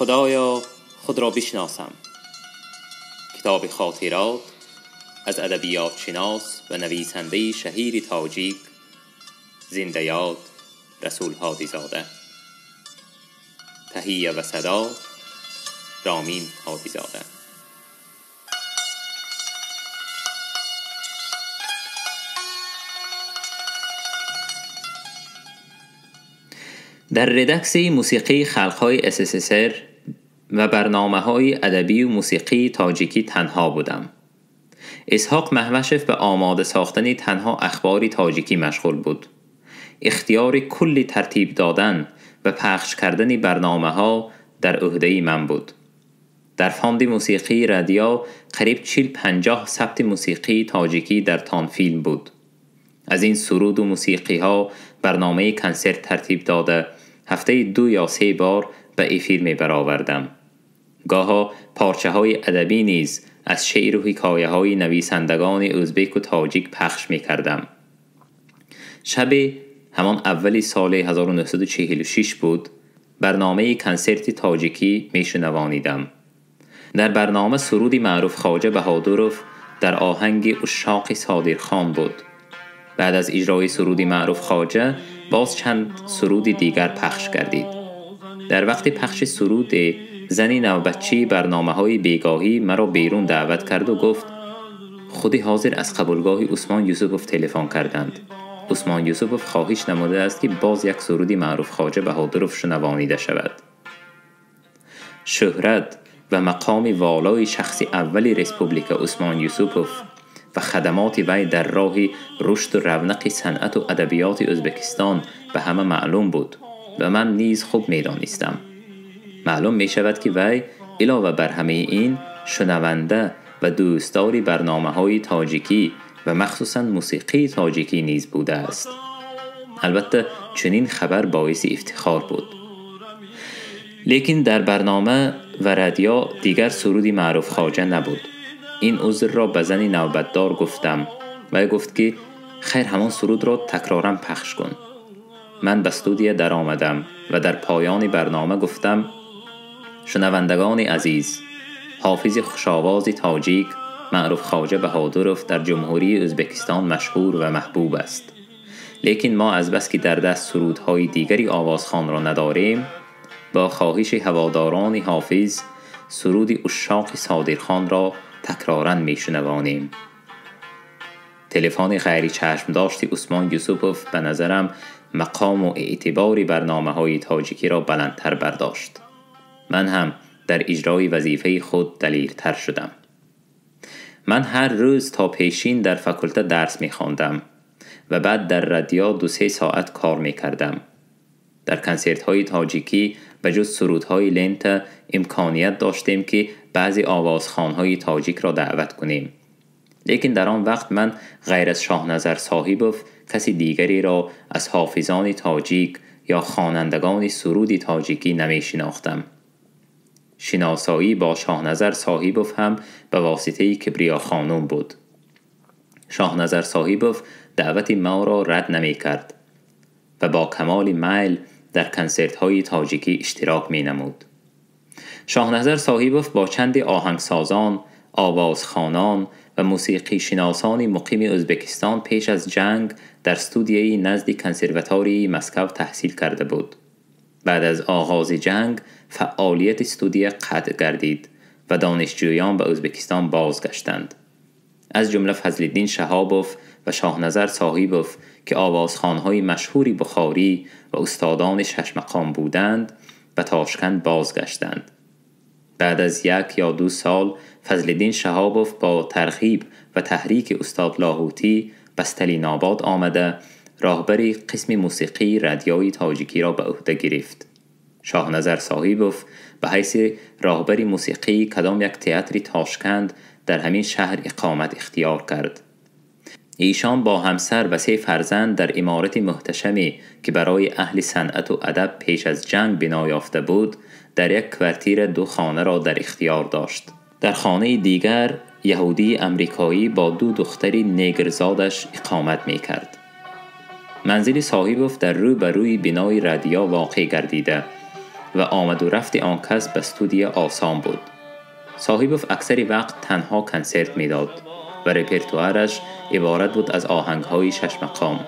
خدایا خود را بشناسم. کتاب خاطرات از ادبیات شناس و نویسنده شهیر تاجیک زنده یاد رسول هادیزاده. تهیه و صدا رامین هادیزاده. در ردکس موسیقی خلق‌های SSSR و برنامه‌های ادبی و موسیقی تاجیکی تنها بودم. اسحاق مهوشف به آماده ساختن تنها اخباری تاجیکی مشغول بود. اختیار کلی ترتیب دادن و پخش کردن برنامه‌ها در عهده من بود. در فاند موسیقی رادیو قریب 40-50 ثبت موسیقی تاجیکی در تان فیلم بود. از این سرود و موسیقی ها برنامه کنسرت ترتیب داده هفته 2 یا 3 بار به افیر می برآوردم. گاها پارچه های ادبی نیز از شعر و حکایه های نویسندگان ازبک و تاجیک پخش می کردم. شب همان اولی سال 1946 بود، برنامه کنسرت تاجیکی می شنوانیدم. در برنامه سرودی معروف خواجه بهادروف در آهنگ عشاق صادرخان بود. بعد از اجرای سرودی معروف خواجه باز چند سرود دیگر پخش کردید. در وقت پخش سرود زنی نوبچی برنامه های بیگاهی مرا بیرون دعوت کرد و گفت خودی حاضر از قبولگاه عثمان یوسفوف تلفن کردند. عثمان یوسفوف خواهش نموده است که باز یک سرودی معروف خواجه بهادروف شنوانیده شود. شهرت و مقام والای شخص اولی رسپوبلیک عثمان یوسفوف و خدمات وی در راه رشد و رونق صنعت و ادبیات ازبکستان به همه معلوم بود و من نیز خوب می‌دانستم. معلوم می شود که وی علاوه بر همه این شنونده و دوستدار برنامه‌های تاجیکی و مخصوصا موسیقی تاجیکی نیز بوده است. البته چنین خبر باعث افتخار بود. لیکن در برنامه و رادیو دیگر سرودی معروف خواجه نبود. این عذر را به زن نوبتدار گفتم و گفت که خیر همان سرود را تکرارا پخش کن. من به استودیو در آمدم و در پایان برنامه گفتم شنوندگان عزیز، حافظ خوش‌آواز تاجیک معروف خواجه بهادروف در جمهوری ازبکستان مشهور و محبوب است. لیکن ما از بس که در دست سرودهای دیگری آوازخوان را نداریم، با خواهش هواداران حافظ سرود عشاق صادرخان را تکرارا میشنوانیم. تلفن غیر چشم داشت عثمان یوسفوف به نظرم مقام و اعتبار برنامه های تاجیکی را بلندتر برداشت. من هم در اجرای وظیفه خود دلیرتر شدم. من هر روز تا پیشین در فاکولته درس میخواندم و بعد در رادیو 2-3 ساعت کار میکردم. در کنسرت های تاجیکی به جز سرودهای لنت امکانیت داشتیم که بعضی آوازخوان‌های تاجیک را دعوت کنیم. لیکن در آن وقت من غیر از شاهنظر صاحبوف کسی دیگری را از حافظان تاجیک یا خوانندگان سرود تاجیکی نمی شناختم. شناسایی با شاهنظر صاحبوف هم به واسطه کبریا خانم بود. شاهنظر صاحبوف دعوت ما را رد نمی کرد و با کمال میل در کنسرت های تاجیکی اشتراک می نمود. شاهنظر صاحبوف با چند آهنگسازان، آوازخوانان و موسیقی شناسان مقیم ازبکستان پیش از جنگ در استودیوی نزد کنسرواتوری مسکو تحصیل کرده بود. بعد از آغاز جنگ فعالیت استودیو قطع گردید و دانشجویان به ازبکستان بازگشتند. از جمله فضلالدین شهابوف و شاهنظر صاحبوف که آوازخوان‌های مشهوری بخاری و استادان شش مقام بودند به تاشکند بازگشتند. بعد از 1 یا 2 سال فضلالدین شهابوف با ترغیب و تحریک استاد لاهوتی به استالین‌آباد آمده راهبری قسم موسیقی رادیوی تاجیکی را به عهده گرفت. شاهنظر صاحبوف به حیث راهبری موسیقی کدام یک تئاتر تاشکند در همین شهر اقامت اختیار کرد. ایشان با همسر و 3 فرزند در عمارت محتشمی که برای اهل صنعت و ادب پیش از جنگ بنا یافته بود، در یک کوارتیر 2 خانه را در اختیار داشت. در خانه دیگر یهودی امریکایی با 2 دختر نگرزادش اقامت می کرد. منزل صاحبوف در رو به روی بنای رادیو واقع گردیده و آمد و رفت آن کس به استودیو آسان بود. صاحبوف اکثر وقت تنها کنسرت میداد و رپرتوارش عبارت بود از آهنگ‌های شش مقام.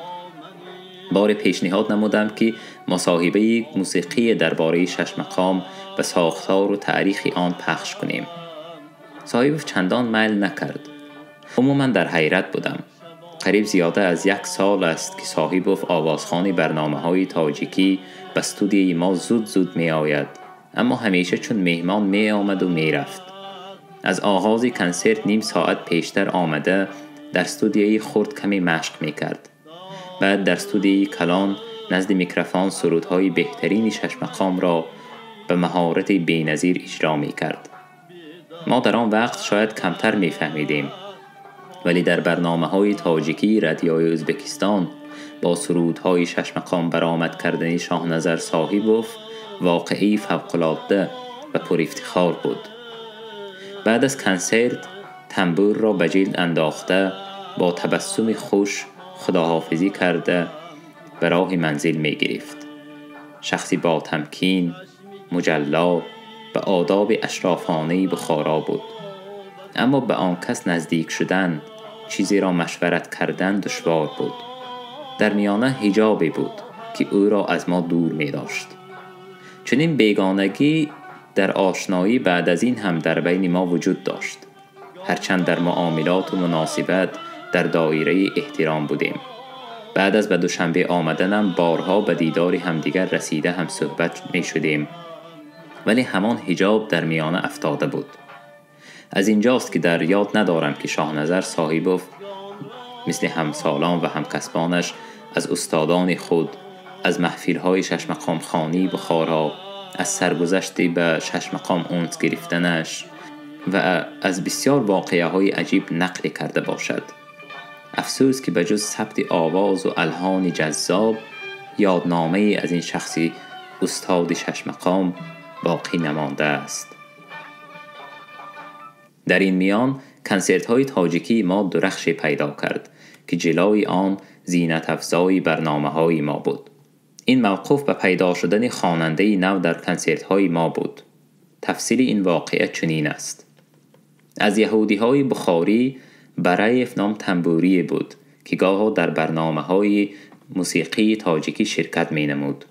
بار پیشنهاد نمودم که مصاحبه موسیقی درباره شش مقام و ساختار و تاریخ آن پخش کنیم. صاحبوف چندان میل نکرد. عموما در حیرت بودم. قریب زیاده از 1 سال است که صاحبوف آوازخوان برنامه‌های تاجیکی به استودیوی ما زود زود می آید، اما همیشه چون مهمان می آمد و می رفت. از آغاز کنسرت نیم ساعت پیشتر آمده در استودیوی خرد کمی مشق می کرد. بعد در استودیوی کلان نزد میکروفون سرودهای بهترین شش مقام را به مهارت بی‌نظیر اجرا می کرد. ما در آن وقت شاید کمتر می فهمیدیم، ولی در برنامه‌های تاجیکی رادیوی ازبکستان با سرودهای شش مقام برآمد کردن شاهنظر صاحبوف واقعی فوق‌العاده و پر افتخار بود. بعد از کنسرت تنبور را به جلد انداخته با تبسم خوش خداحافظی کرده به راه منزل می گرفت. شخصی با تمکین، مجلا، به آداب اشرافانه بخارا بود، اما به آن کس نزدیک شدن، چیزی را مشورت کردن دشوار بود. در میانه حجابی بود که او را از ما دور می داشت. چنین بیگانگی در آشنایی بعد از این هم در بین ما وجود داشت، هرچند در معاملات و مناسبت در دایره احترام بودیم. بعد از به دوشنبه آمدنم بارها به دیدار همدیگر رسیده هم صحبت می شدیم، ولی همان حجاب در میانه افتاده بود. از اینجاست که در یاد ندارم که شاهنظر صاحبوف مثل همسالان و همکسبانش از استادان خود، از محفل‌های شش مقام خوانی بخارا، از سرگذشتی به شش مقام انس گرفتنش و از بسیار واقعه‌های عجیب نقل کرده باشد. افسوس که به جز ثبت آواز و الحان جذاب، یادنامه‌ای از این شخصی استاد شش مقام باقی نمانده است. در این میان کنسرت‌های تاجیکی ما درخش پیدا کرد که جلای آن زینت افزای برنامه‌های ما بود. این موقف به پیدا شدن خواننده نو در کنسرت‌های ما بود. تفصیل این واقعه چنین است. از یهودی‌های بخاری برایف نام تنبوری بود که گاهی در برنامه‌های موسیقی تاجیکی شرکت می‌نمود.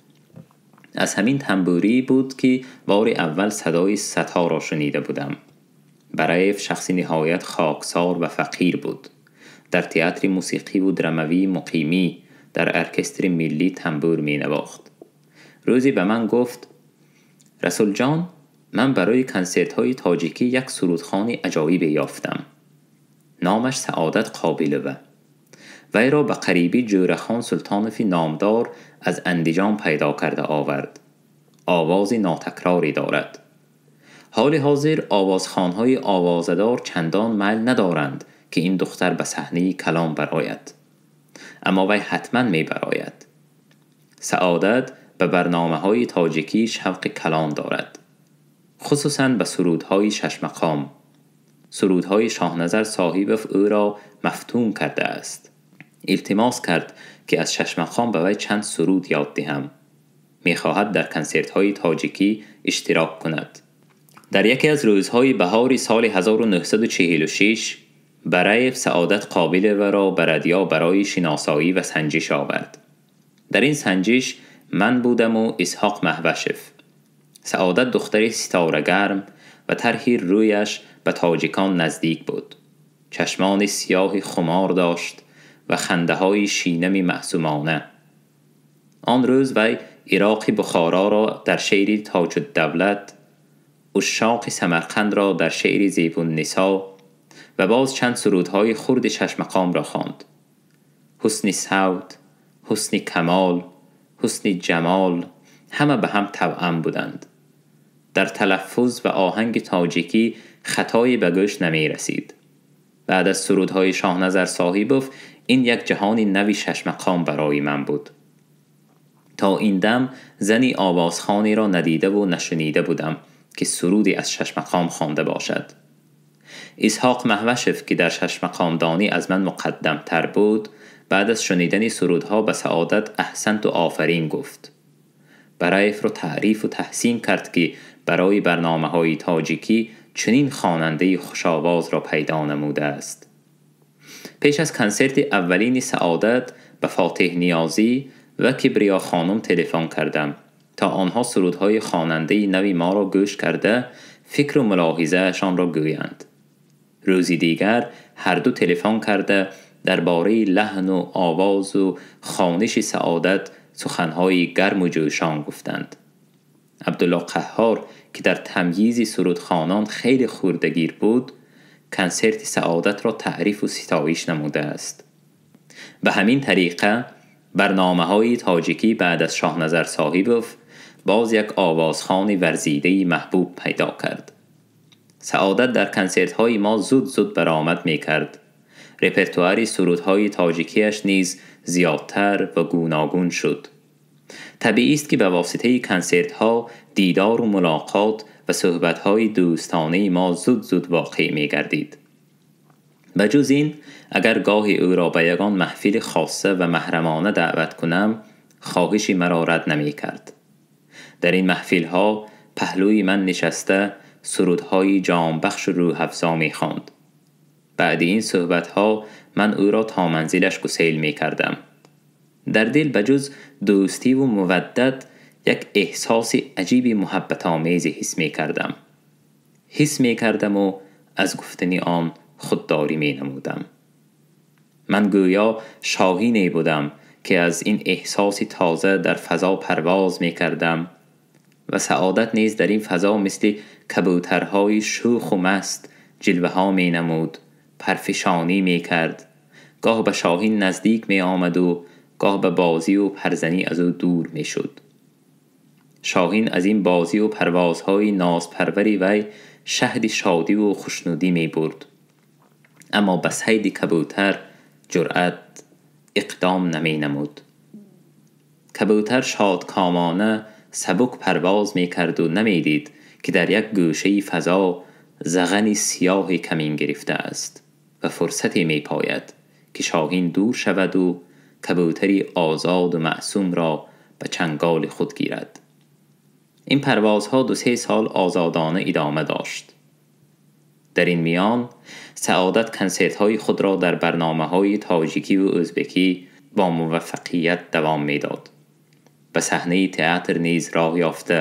از همین تنبوری بود که بار اول صدای ستا را شنیده بودم. برایف شخصی نهایت خاکسار و فقیر بود. در تئاتر موسیقی و دراموی مقیمی در ارکستر ملی تنبور می نواخت. روزی به من گفت: رسول جان، من برای کنسرت های تاجیکی یک سرودخوان عجایب یافتم. نامش سعادت قابلوه. وی را به قریبی جورخان سلطانف نامدار از اندیجان پیدا کرده آورد. آواز ناتکراری دارد. حال حاضر آوازخوان‌های آوازدار چندان میل ندارند که این دختر به صحنه کلام براید، اما وی حتما می براید. سعادت به برنامه‌های تاجیکی شوق کلام دارد، خصوصاً به سرودهای شش مقام. سرودهای شاهنظر صاحبف او را مفتون کرده است. التماس کرد که از شش مقام به وی چند سرود یاد دهم. می‌خواهد در کنسرت‌های تاجیکی اشتراک کند. در یکی از روزهای بهار سال 1946 برایف سعادت قابل و را به رادیو برای شناسایی و سنجش آورد. در این سنجش من بودم و اسحاق مهوشف. سعادت دختر ستاره گرم و طرح رویش به تاجیکان نزدیک بود. چشمان سیاه خمار داشت و خنده های شینمی معصومانه. آن روز وی عراق بخارا را در شعر تاج الدولت، عشاق سمرقند را در شعر زیب النساء و باز چند سرودهای خرد شش مقام را خواند. حسن صوت، حسن کمال، حسن جمال همه به هم توأم بودند. در تلفظ و آهنگ تاجیکی خطایی به گوش نمی رسید. بعد از سرودهای شاهنظر صاحبوف این یک جهان نوی شش مقام برای من بود. تا این دم زنی آوازخوانی را ندیده و نشنیده بودم که سرودی از شش مقام خوانده باشد. اسحاق مهوشف که در شش مقام دانی از من مقدم تر بود، بعد از شنیدن سرودها به سعادت احسنت و آفرین گفت. Бараевро таъриф ва таҳсин кард, ки барои барномаҳои тоҷикӣ чунин хонандаи хушовозро пайдо намудааст. Пеш аз консерти аввалини Саодат ба Фотеҳ Ниёзӣ ва Кибриё хонум телефон кардам то онҳо сурудҳои хонандаи нави моро гӯш карда фикру мулоҳизаашонро гӯянд. Рӯзи дигар ҳарду телефон карда дар бораи лаҳну овозу хониши Саодат суханҳои гарму ҷӯшон гуфтанд. Абдулло Қаҳҳор, ки дар тамйизи сурудхонон хеле хурдагир буд, консерти Саодатро таърифу ситоиш намудааст. Ба ҳамин тариқа барномаҳои тоҷикӣ баъд аз Шоҳназар Соҳибов боз як овозхони варзидаи маҳбуб пайдо кард. Саодат дар консертҳои мо зуд-зуд баромад мекард. Репертуари сурудҳои тоҷикиаш низ зиёдтар ва гуногун шуд. Табиист, ки ба воситаи консертҳо дидору мулоқот ва суҳбатҳои дӯстонаи мо зуд-зуд воқеъ мегардид. Ба ҷуз ин, агар гоҳе ӯро ба ягон маҳфили хоса ва маҳрамона даъват кунам, хоҳиши маро рад намекард. Дар ин маҳфилҳо паҳлӯи ман нишаста сурудҳои ҷонбахшу рӯҳафзо мехонд. Баъди ин суҳбатҳо ман ӯро то манзилаш гусел мекардам. Дар дил ба ҷуз дӯстиву муваддат як эҳсоси аҷиби муҳаббатомезе ҳис мекардам. Ҳис мекардаму аз гуфтани он худдорӣ менамудам. Ман гӯё шоҳине будам, ки аз ин эҳсоси тоза дар фазо парвоз мекардам ва Саодат низ дар ин фазо мисли кабӯтарҳои шӯху маст ҷилваҳо менамуд, парфишонӣ мекард, гоҳ ба шоҳин наздик меомаду гоҳ ба бозиву парзанӣ аз ӯ дур мешуд. Шоҳин аз ин бозиву парвозҳои нозпарвари вай шаҳди шодиву хушнудӣ мебурд, аммо ба сайди кабӯтар ҷуръат иқдом наменамуд. Кабӯтар шодкомона сабук парвоз мекарду намедид, ки дар як гӯшаи фазо зағани сиёҳе камин гирифтааст ва фурсате мепояд, ки шоҳин дур шаваду кабӯтари озоду маъсумро ба чанголи худ гирад. Ин парвозҳо 2-3 сол озодона идома дошт. Дар ин миён Саодат консертҳои худро дар барномаҳои тоҷикиву ӯзбекӣ бо муваффақият давом медод. Ба саҳнаи театр низ роҳ ёфта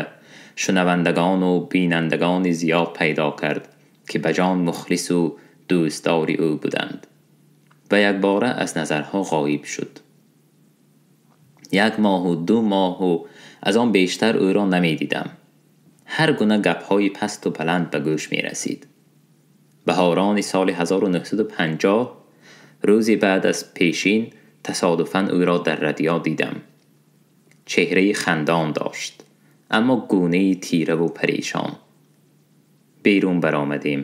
шунавандагону бинандагони зиёд пайдо кард, ки ба ҷон мухлису дӯстдори ӯ буданд ва якбора аз назарҳо ғоиб шуд. 1 моҳу 2 моҳу аз он бештар ӯро намедидам. Ҳар гуна гапҳои пасту баланд ба гӯш мерасид. Баҳорони соли 1950 рӯзи баъд аз пешин тасодуфан ӯро дар радио дидам. Чеҳраи хандон дошт, аммо гунаи тираву парешон. Берун баромадем.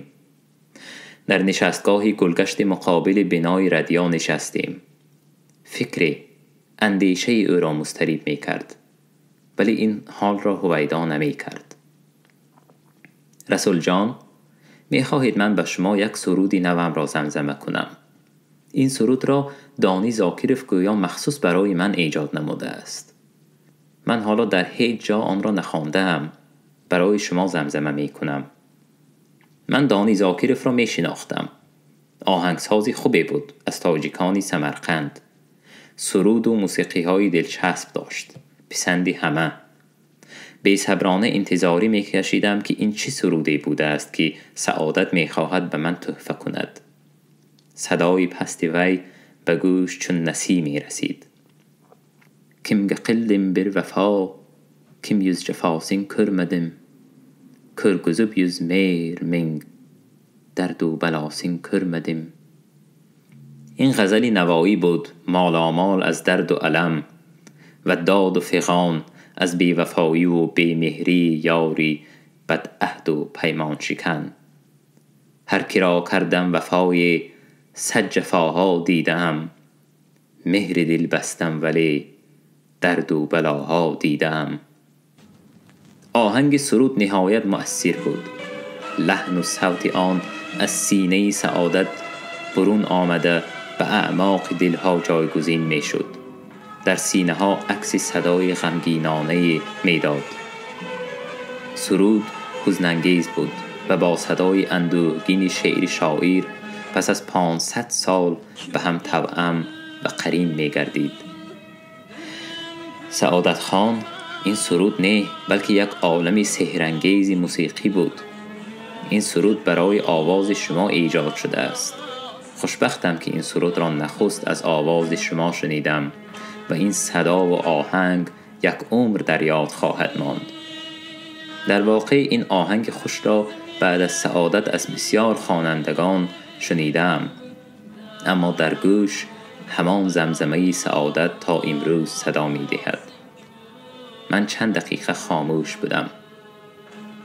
Дар нишастгоҳи гулгашти муқобили бинои радио нишастем. Фикре, андешаи ӯро музтариб мекард, вале ин ҳолро ҳувайдо намекард. Расулҷон, мехоҳед ман ба шумо як суруди навамро замзама кунам? Ин сурудро Донӣ Зокиров гӯё махсус барои ман эҷод намудааст. Ман ҳоло дар ҳеҷ ҷо онро нахондаам. Барои шумо замзама мекунам. Ман Донӣ Зокировро мешинохтам. Оҳангсози хубе буд аз тоҷикони Самарқанд. Суруду мусиқиҳои дилчасб дошт, писанди ҳама. Бесаброна интизорӣ мекашидам, ки ин чӣ суруде будааст, ки Саодат мехоҳад ба ман тӯҳфа кунад. Садои пасти вай ба гӯш чун насӣ мерасид. Кимга қилдим бир вафо, ким юз ҷафосин кӯрмадим, кӯргузуб юз меҳр минг дарду балосин кӯрмадим. Ин ғазали Навоӣ буд, моломол аз дарду алам ва доду фиғон аз бевафоиву бемеҳрии ёри бадаҳду паймоншикан. Ҳар киро кардам вафое, сад ҷафоҳо дидаам, меҳри дил бастам, вале дарду балоҳо дидаам. Оҳанги суруд ниҳоят муассир буд. Лаҳну савти он аз синаи Саодат бурун омада ба аъмоқи дилҳо ҷойгузин мешуд. در سینه ها عکس صدای غمگینانه میداد. سرود حزن‌انگیز بود و با صدای اندوهگین شعر شاعر پس از 500 سال به هم توأم و قرین میگردید. سعادت خان این سرود نه، بلکه یک عالم سحرانگیز موسیقی بود. این سرود برای آواز شما ایجاد شده است. خوشبختم که این سرود را نخست از آواز شما شنیدم و این صدا و آهنگ یک عمر در یاد خواهد ماند. در واقع این آهنگ خوش را بعد از سعادت از بسیار خوانندگان شنیدم، اما در گوش همان زمزمه سعادت تا امروز صدا می دهد. من چند دقیقه خاموش بودم.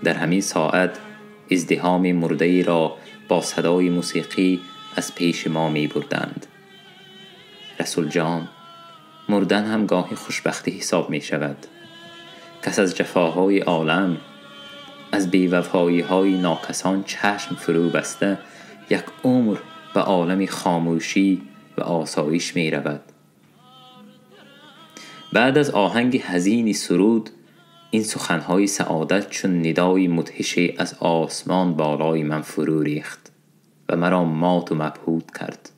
در همین ساعت ازدحام مرده‌ای را با صدای موسیقی از پیش ما می بردند. رسول جان، مردن هم گاهی خوشبختی حساب می شود. کس از جفاهای عالم، از بی‌وفایی های ناکسان چشم فرو بسته یک عمر به عالم خاموشی و آسایش می رود. بعد از آهنگ حزین سرود، این سخنهای سعادت چون ندای مدهشی از آسمان بالای من فرو ریخت و مرا مات و مبهوت کرد.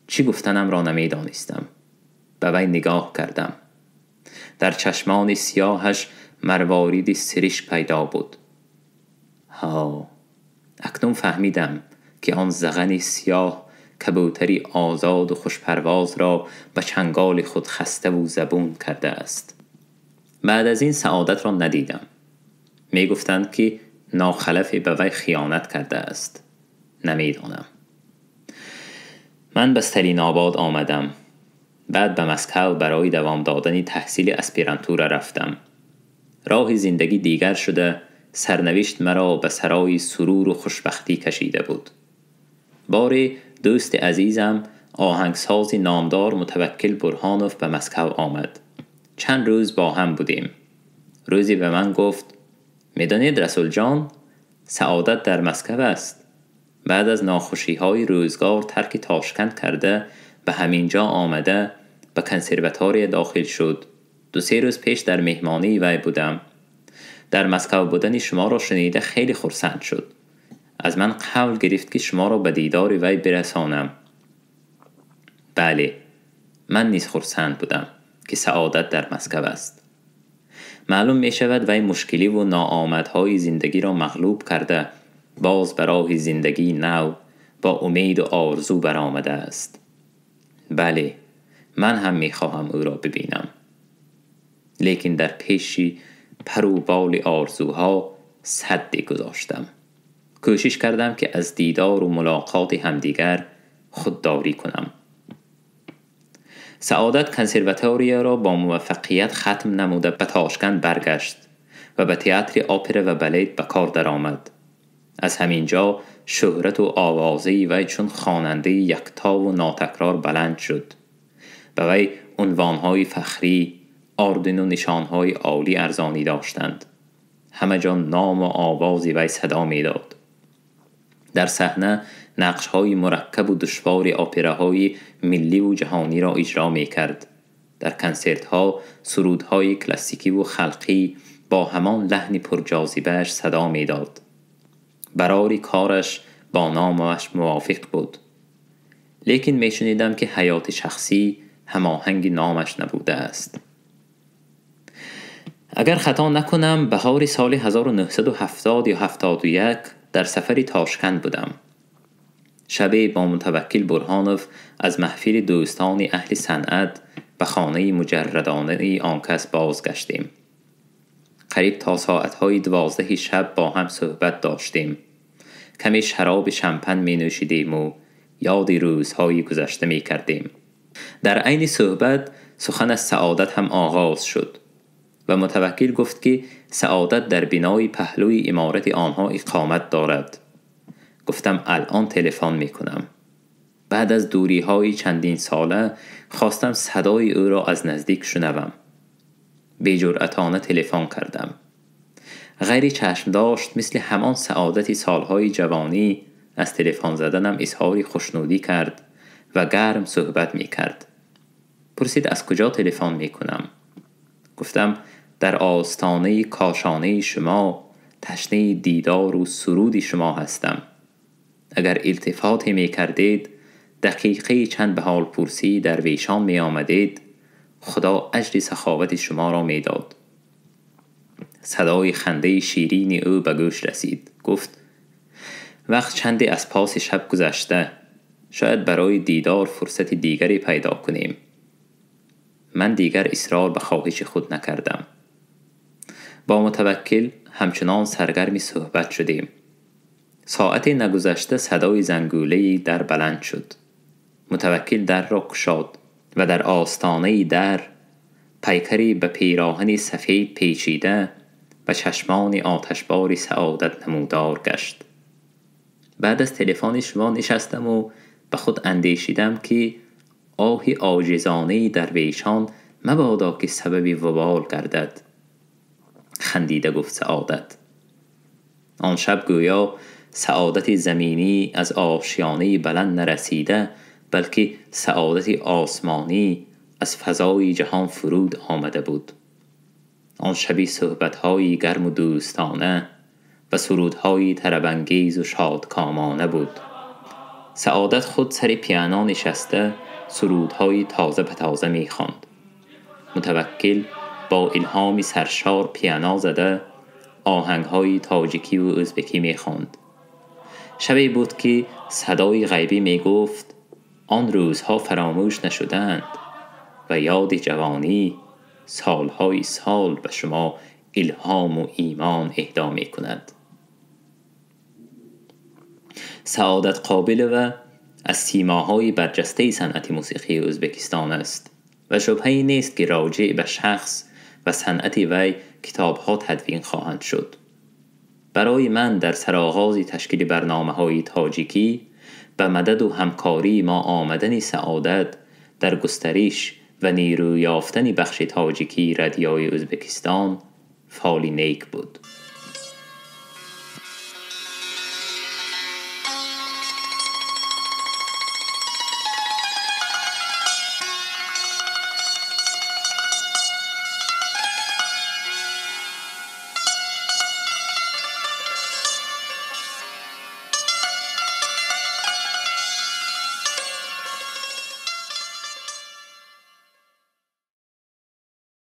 چی گفتنم را نمی دانستم. به وی نگاه کردم. در چشمان سیاهش مروارید سرشک پیدا بود. ها، اکنون فهمیدم که آن زغن سیاه کبوتری آزاد و خوشپرواز را به چنگال خود خسته و زبون کرده است. بعد از این سعادت را ندیدم. می گفتند که ناخلف به وی خیانت کرده است. نمیدانم. من به ستالین آباد آمدم. بعد به مسکو برای دوام دادن تحصیل اسپیرانتورا رفتم. راه زندگی دیگر شده، سرنوشت مرا به سرای سرور و خوشبختی کشیده بود. باری دوست عزیزم آهنگساز نامدار متوکل برهانوف به مسکو آمد. چند روز با هم بودیم. روزی به من گفت: میدانید رسول جان، سعادت در مسکو است. بعد از ناخوشی های روزگار ترک تاشکند کرده به همین جا آمده، به کنسرواتوری داخل شد. 2-3 روز پیش در مهمانی وی بودم. در مسکو بودن شما را شنیده خیلی خرسند شد. از من قول گرفت که شما را به دیدار وی برسانم. بله، من نیز خرسند بودم که سعادت در مسکو است. معلوم می شود وی مشکلی و ناآمدهای زندگی را مغلوب کرده، باز به راه زندگی نو با امید و آرزو برآمده است. بله، من هم می خواهم او را ببینم. لیکن در پیشی پر و بال آرزوها سدی گذاشتم. کوشش کردم که از دیدار و ملاقات همدیگر خودداری کنم. سعادت کنسرواتوریا را با موفقیت ختم نموده به تاشکند برگشت و به تئاتر اپرا و بالет به کار درآمد. از همین جا شهرت و آوازه وی چون خواننده یکتا و ناتکرار بلند شد. به وی عنوانهای فخری، آردن و نشانهای عالی ارزانی داشتند. همه جا نام و آواز وی صدا میداد. در صحنه نقش‌های مرکب و دشوار اپراهای ملی و جهانی را اجرا می‌کرد. در کنسرت‌ها سرودهای کلاسیکی و خلقی با همان لحن پرجاذبه‌اش صدا میداد. برای کارش با نامش موافق بود. لیکن میشنیدم که حیات شخصی هماهنگ نامش نبوده است. اگر خطا نکنم بهار سال 1970 یا 71 در سفری تاشکند بودم. شبی با متوکل برهانوف از محفل دوستان اهل صنعت به خانه مجردانه آن کس بازگشتیم. قریب تا ساعتهای 12 شب با هم صحبت داشتیم. کمی شراب شامپن می نوشیدیم و یاد روزهای گذشته می کردیم. در عین صحبت سخن از سعادت هم آغاز شد و متوکل گفت که سعادت در بنای پهلوی عمارت آنها اقامت دارد. گفتم الان تلفن می کنم. بعد از دوری های چندین ساله خواستم صدای او را از نزدیک شنوم. بی جرأتانه تلفن کردم. غیر چشم داشت مثل همان سعادت سالهای جوانی از تلفن زدنم اظهار خوشنودی کرد و گرم صحبت می کرد. پرسید از کجا تلفن می کنم؟ گفتم در آستانه کاشانه شما تشنه دیدار و سرود شما هستم. اگر التفات می کردید، دقیقه چند به حال پرسی درویشان می آمدید، خدا اجر سخاوت شما را می داد. صدای خنده شیرین او به گوش رسید. گفت وقت چندی از پاس شب گذشته، شاید برای دیدار فرصت دیگری پیدا کنیم. من دیگر اصرار به خواهش خود نکردم. با متوکل همچنان سرگرمی صحبت شدیم. ساعت نگذشته صدای زنگوله‌ای در بلند شد. متوکل در را گشاد و در آستانه در پیکری به پیراهن سفید پیچیده و چشمان آتشبار سعادت نمودار گشت. بعد از تلفن شما نشستم و به خود اندیشیدم که آه عاجزانه درویشان مبادا که سبب وبال گردد. خندیده گفت سعادت. آن شب گویا سعادت زمینی از آشیانه بلند نرسیده، بلکه سعادت آسمانی از فضای جهان فرود آمده بود. آن شبی صحبت‌های گرم و دوستانه و سرودهای طرب‌انگیز و شادکامانه بود. سعادت خود سر پیانو نشسته سرودهای تازه به تازه می‌خواند. متوکل با الهامی سرشار پیانو زده آهنگ‌های تاجیکی و ازبکی می‌خواند. شبی بود که صدای غیبی می‌گفت آن روزها فراموش نشدند و یاد جوانی سالهای سال به شما الهام و ایمان اهدا می‌کند. سعادت قابل و از سیماهای برجسته صنعت موسیقی ازبکستان است و شبهه‌ای نیست که راجع به شخص و صنعت وی کتاب‌ها تدوین خواهند شد. برای من در سرآغاز تشکیل برنامه‌های تاجیکی به مدد و همکاری ما آمدن سعادت در گسترش و نیرو یافتن بخش تاجیکی رادیوی ازبکستان فالی نیک بود.